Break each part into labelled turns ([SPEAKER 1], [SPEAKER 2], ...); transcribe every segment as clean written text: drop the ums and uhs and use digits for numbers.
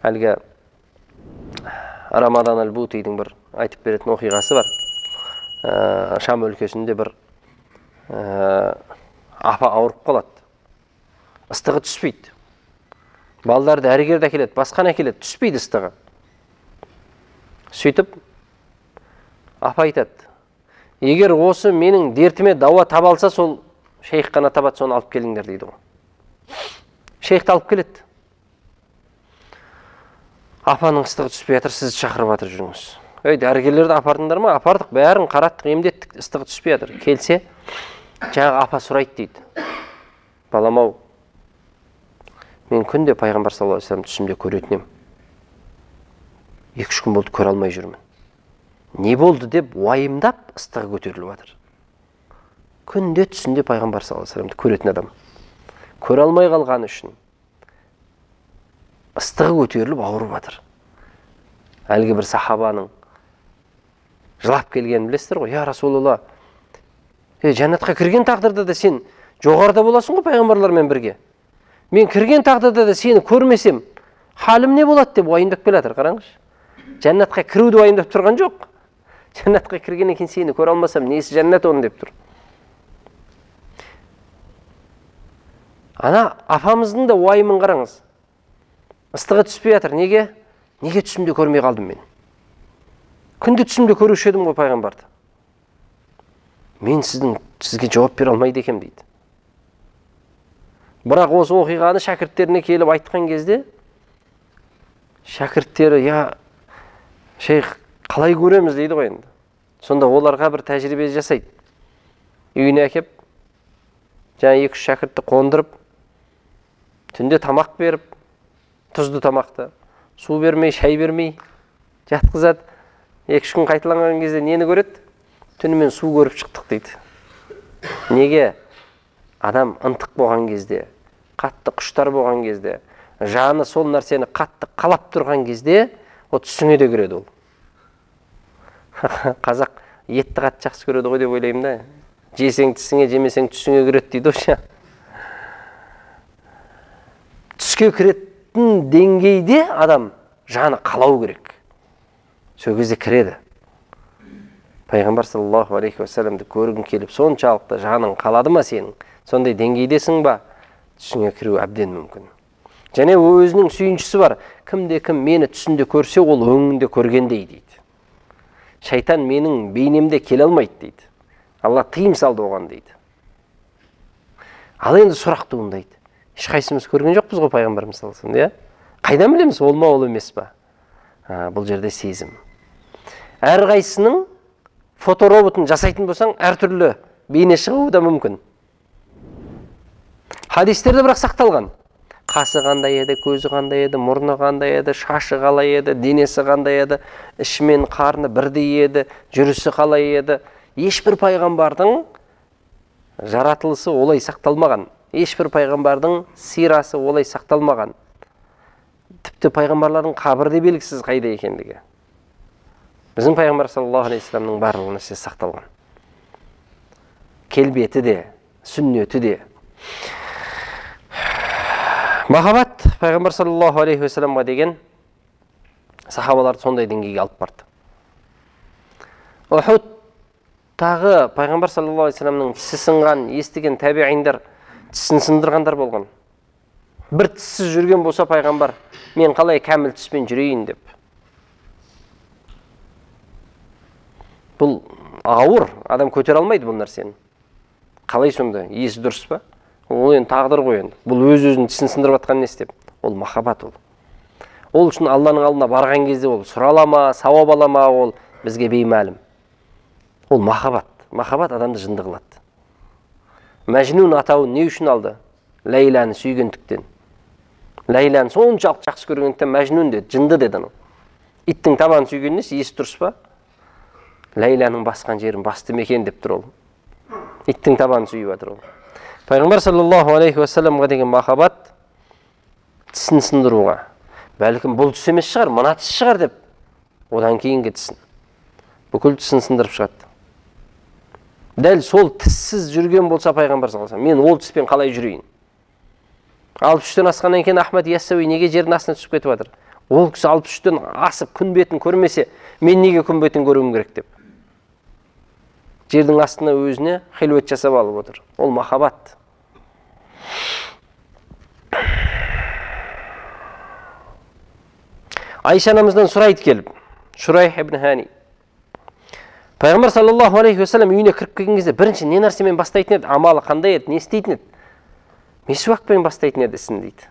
[SPEAKER 1] Әлгі Рамадан әл-Бутидің бір айтып беретін оқиғасы бар. Шам өлкесінде бір апа ауырып қалады. Ыстығы түспейді. Балалар дәрігерді әкеледі, басқаны әкеледі, түспейді ыстығы. Сөйтіп апа айтады: егер осы менің дертіме дауа таба алса, сол шейх қана табады, соны алып келіңдер дейді ғой. Шейхті алып келеді. Апаның ыстығы түспей жатыр, сізді шақырып жатыр, жүріңіз. Ей, дәрігерлерді апардыңдар ма? Апардық, бәрін қараттық, емдеттік, ыстығы түспей жатыр. Келсе, жаңағы апа сұрайды дейді: балам-ау, мен күнде пайғамбар саллаллаху алейхи вассалам түсімде көретін едім. 2-3 күн болды, көре алмай жүрмін. Не болды деп уайымдап ыстығы көтеріліп жатыр. Күнде түсінде пайғамбар саллаллаху алейхи вассаламды көретін адам көре алмай қалғаны үшін ыстығы көтеріліп ауырып жатыр. Әлгі бір сахабаның жылап келгенін білесіздер ғой. Я Расулалла, жәннатқа кірген тағдырда да сен жоғарыда боласың ғой пайғамбарлармен бірге. Мен кірген тағдырда да сені көрмесем, халім не болады деп уайымдап келе жатыр. Қараңызшы. Жәннатқа кіруді уайымдап тұрған жоқ. Жәннатқа кіргеннен кейін сені көре алмасам, несі жәннат оның деп тұр. Ана апамыздың да уайымын қараңыз. Ыстығы түспей жатыр. Неге? Неге түсімде көрмей қалдым мен? Күнде түсімде көруші едім ғой пайғамбарды. Мен сізге жауап бере алмайды екенмін дейді. Бірақ осы оқиғаны шәкірттеріне келіп айтқан кезде, шәкірттері, я шейх, қалай көреміз дейді ғой енді. Сонда оларға бір тәжірибе жасайды. Үйіне әкеп, жаңа 2-3 шәкіртті қондырып, түнде тамақ беріп, тұзды тамақты, су бермей, шай бермей жатқызады. 2-3 күн қайталанған кезде нені көреді? Түнімен су көріп шықтық дейді. Неге? Адам ынтық болған кезде, қатты құштар болған кезде, жаны сол нәрсені қатты қалап тұрған кезде, ол түсіңе де кіреді ол. Қазақ етті қатты жақсы көреді ғой деп ойлаймын да. Жесең тісіңе, жемесең түсіңе кіреді дейді ғой. Түске кіретін деңгейде адам жаны қалау керек. Сол кезде кіреді. Пайғамбар саллаллаху алейхи уассаламды көргің келіп, соншалықты жаның қалады ма сенің? Сондай деңгейдесің ба? Түсіңе кіру әбден мүмкін. Және өзінің сүйіншісі бар. Кімде кім мені түсінде көрсе, ол өңінде көргендей дейді. Шайтан менің бейнемде келе алмайды дейді. Алла тыйым салды оған дейді. Ал енді сұрақ туындайды. Ешқайсымыз көрген жоқпыз ғой пайғамбарымыз саллаллаху алейхи вассалам, иә? Қайдан білеміз, ол ма, ол емес па? Бұл жерде сезім. Әрқайсының фотороботын жасайтын болсаң, әртүрлі бейне шығуы да мүмкін. Хадистерде бірақ сақталған. Қасы қандай еді, көзі қандай еді, мұрны қандай еді, шашы қалай еді, денесі қандай еді, іші мен қарны бірдей еді, жүрісі қалай еді. Ешбір пайғамбардың жаратылысы олай сақталмаған. Ешбір пайғамбардың сирасы олай сақталмаған. Тіпті пайғамбарлардың қабірі де белгісіз қайда екендігі. Біздің пайғамбар саллаллаху алейхи вассаламның барлығы нәрсе сақталған. Келбеті де, сүннеті де. Махаббат пайғамбар саллаллаху алейхи уассаламға деген сахабаларды сондай деңгейге алып барды. Ухудтағы пайғамбар саллаллаху алейхи вассаламның тісі сынған, естіген табиғиндар тісін сындырғандар болған. Бір тіссіз жүрген болса пайғамбар, мен қалай кәміл тіспен жүрейін деп. Бұл ауыр, адам көтере алмайды бұл нәрсені. Қалай сонда, есі дұрыс па? Ол енді тағдыр ғой енді. Бұл өз-өзінің тісін сындырып жатқан несі деп. Ол махаббат ол. Ол үшін Алланың алдына барған кезде ол сұрала ма, сауап ала ма, ол бізге беймәлім. Ол махаббат. Махаббат адамды жынды қылады. Мәжнун атауын не үшін алды? Ләйләні сүйгендіктен. Ләйләні соншалықты жақсы көргендіктен Мәжнун деді, жынды деді анау. Иттің табанын сүйген несі, есі дұрыс па? Ләйләнің басқан жерін басты мекен деп тұр ол. Иттің табанын сүйіп жатыр ол. Пайғамбар саллаллаху алейхи уассаламға деген махаббат тісін сындыруға. Бәлкім бұл тіс емес шығар, мына тіс шығар деп, одан кейінгі тісін. Бүкіл тісін сындырып шығады. Дәл сол тіссіз жүрген болса пайғамбар саллаллаху алейхи вассалам, мен ол тіспен қалай жүрейін? 63-тен асқаннан кейін Ахмет Яссауи неге жердің астына түсіп кетіп жатыр? Ол кісі 63-тен асып күн бетін көрмесе, мен неге күн бетін көруім керек деп. Жердің астына өзіне хилует жасап алып отыр. Ол махаббат. Айша анамыздан сұрайды келіп, Шурайх ибн Хани. Пайғамбар саллаллаху алейхи уассалам үйіне кіріп келген кезде бірінші не нәрсемен бастайтын еді, амалы қандай еді, не істейтін еді? Мисуакпен бастайтын еді ісін дейді.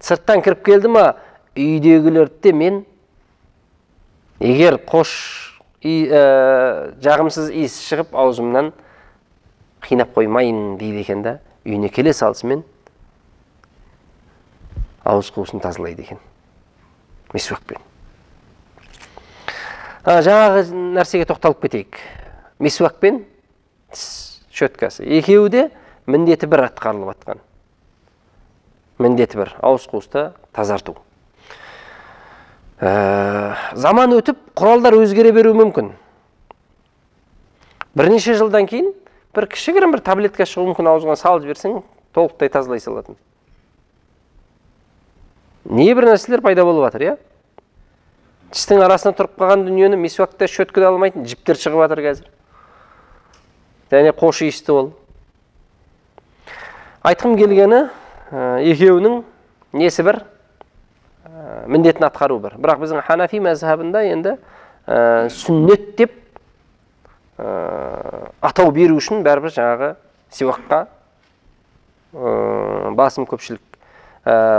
[SPEAKER 1] Сырттан кіріп келді ма, үйдегілерді мен егер қош жағымсыз иіс шығып аузымнан қинап қоймайын дейді екен да, үйіне келе салысымен ауыз қуысын тазалайды екен мисуакпен. Жаңағы нәрсеге тоқталып кетейік. Мисуакпен тіс щеткасы екеуі де міндеті бір атқарылып атқан. Міндеті бір, ауыз қуысты тазарту. Заман өтіп, құралдар өзгере беруі мүмкін. Бірнеше жылдан кейін бір кішігірім бір таблетка шығуы мүмкін, аузыңа салып жіберсең, толықтай тазалай салатын. Не бір нәрселер пайда болып жатыр, иә? Тістің арасына тұрып қалған дүниені мисуакта, щеткада алмайтын жіптер шығып жатыр қазір. Және қош иісті ол. Айтқым келгені, екеуінің несі бір, міндетін атқару бір. Бірақ біздің Ханафи мәзһабында енді сүннет деп атау беру үшін бәрібір жаңағы сиуаққа басым көпшілік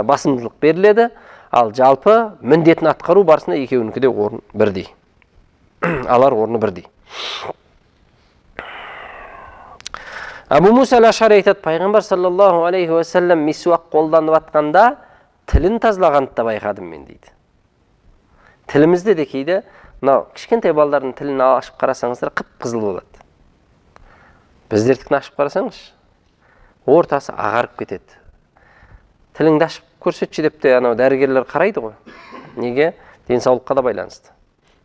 [SPEAKER 1] басымдылық беріледі. Ал жалпы міндетін атқару барысында екеуінікі де орын бірдей. Алар орны бірдей. Әбу Муса әл-Ашари айтады, пайғамбар саллаллаху алейхи уассалам мисуак қолданып атқанда тілін тазалағанды да байқадым мен дейді. Тілімізде де кейде мынау кішкентай балдардың тілін ашып қарасаңыздар қып-қызыл болады. Біздердікін ашып қарасаңызшы, ортасы ағарып кетеді. Тіліңді ашып көрсетші деп те анау дәрігерлер қарайды ғой. Неге? Денсаулыққа да байланысты.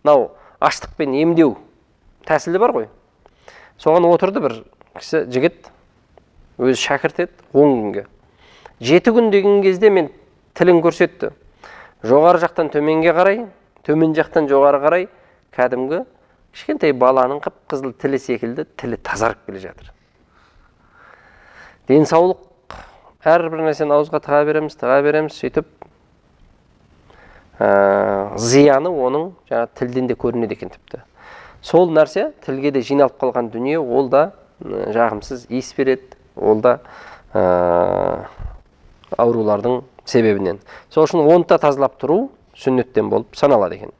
[SPEAKER 1] Мынау аштықпен емдеу тәсілі бар ғой. Соған отырды бір кісі, жігіт, өзі шәкірт еді, 10 күнге. 7 күн деген кезде мен тілін көрсетті. Жоғары жақтан төменге қарай, төмен жақтан жоғары қарай кәдімгі кішкентай баланың қып-қызыл тілі секілді тілі тазарып келе жатыр. Денсаулық әрбір нәрсені ауызға тыға береміз, тыға береміз, сөйтіп зияны оның жаңа тілден де көрінеді екен тіпті. Сол нәрсе тілге де жиналып қалған дүние, ол да жағымсыз иіс береді, ол да аурулардың себебінен. Сол үшін оны да тазалап тұру сүннеттен болып саналады екен.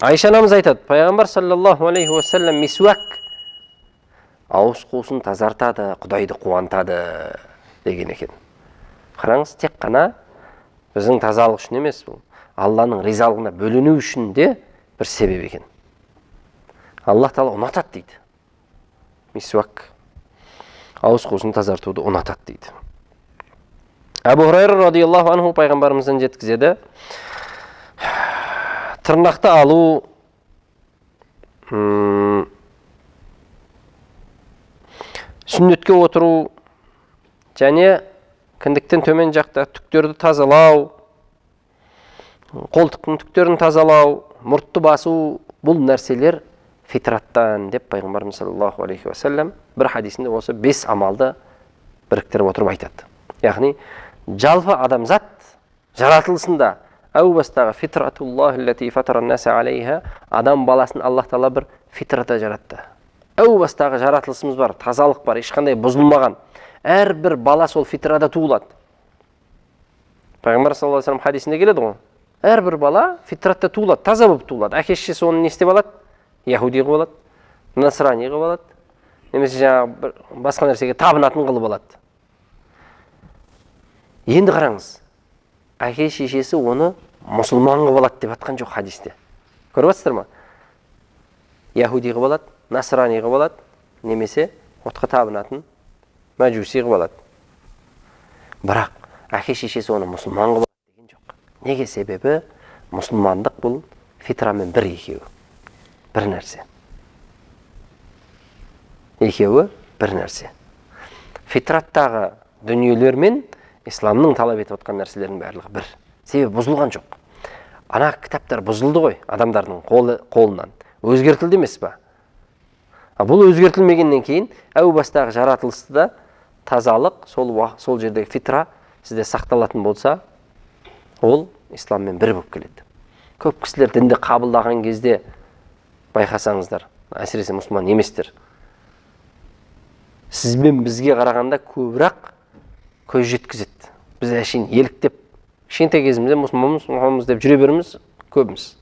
[SPEAKER 1] Айша анамыз айтады, пайғамбар саллаллаху алейхи уассалам мисуак ауыз қуысын тазартады, Құдайды қуантады деген екен. Қараңыз, тек қана біздің тазалық үшін емес, бұл Алланың ризалығына бөлену үшін де бір себеп екен. Аллах тағала ұнатады дейді. Мисуак ауыз қуысын тазартуды ұнатады дейді. Әбу Хурайра радиаллаху анху пайғамбарымыздан жеткізеді. Тырнақты алу, сүннетке отыру және кіндіктен төмен жақта түктерді тазалау, қолтықтың түктерін тазалау, мұртты басу, бұл нәрселер фитраттан деп пайғамбарымыз саллаллаху алейхи уассалам бір хадисінде осы 5 амалды біріктіріп отырып айтады. Яғни жалпы адамзат жаратылысында әу бастағы фитратуллахи аллати фатаран-наса алейха, адам баласын Аллах тағала бір фитрата жаратты. Әу бастағы жаратылысымыз бар, тазалық бар, ешқандай бұзылмаған. Әрбір бала сол фитрада туылады. Пайғамбар саллаллаху алейхи уассалам хадисінде келеді ғой. Әрбір бала фитратта туылады, таза болып туылады. Әке шешесі оны не істеп алады? Яһуди қылып алады, насрани қылып алады, немесе жаңағы бір басқа нәрсеге табынатын қылып алады. Енді қараңыз, әке шешесі оны мұсылман қылып алады деп атқан жоқ хадисте. Көріп жатсыздар ма? Яһуди қылып алады, насрани қылып алады, немесе отқа табынатын мәжуси қылып алады. Бірақ әке шешесі оны мұсылман қылып алады деген жоқ. Неге? Себебі мұсылмандық бұл фитрамен бір екеуі. Бір нәрсе. Екеуі бір нәрсе. Фитраттағы дүниелер мен Исламның талап етіп отқан нәрселерінің барлығы бір. Себебі бұзылған жоқ. Ана кітаптар бұзылды ғой адамдардың қолынан. Өзгертілді емес па? Бұл өзгертілмегеннен кейін әу бастағы жаратылысты да тазалық, сол жердегі фитра сізде сақталатын болса, ол исламмен бір болып келеді. Көп кісілер дінді қабылдаған кезде байқасаңыздар, әсіресе мұсылман еместер, сізбен бізге қарағанда көбірек көз жеткізеді. Біз әшейін еліктеп, кішкентай кезімізде мұсылманбыз, мұсылманбыз деп жүре береміз көбіміз.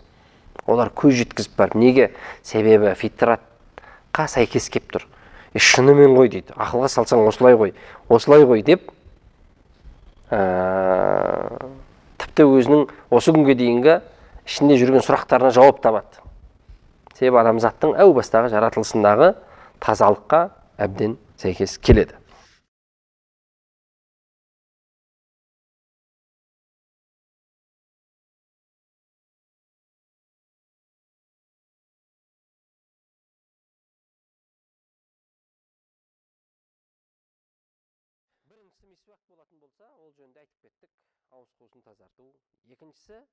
[SPEAKER 1] Олар көз жеткізіп барып, неге? Себебі фитратқа сәйкес кеп тұр. Шынымен ғой дейді, ақылға салсаң осылай ғой, осылай ғой деп, тіпті өзінің осы күнге дейінгі ішінде жүрген сұрақтарына жауап табады. Себебі адамзаттың әу бастағы жаратылысындағы тазалыққа әбден сәйкес келеді. Біріншісі мисуак болатын болса, ол жөнінде айтып кеттік, ауыз қуысын тазарту. Екіншісі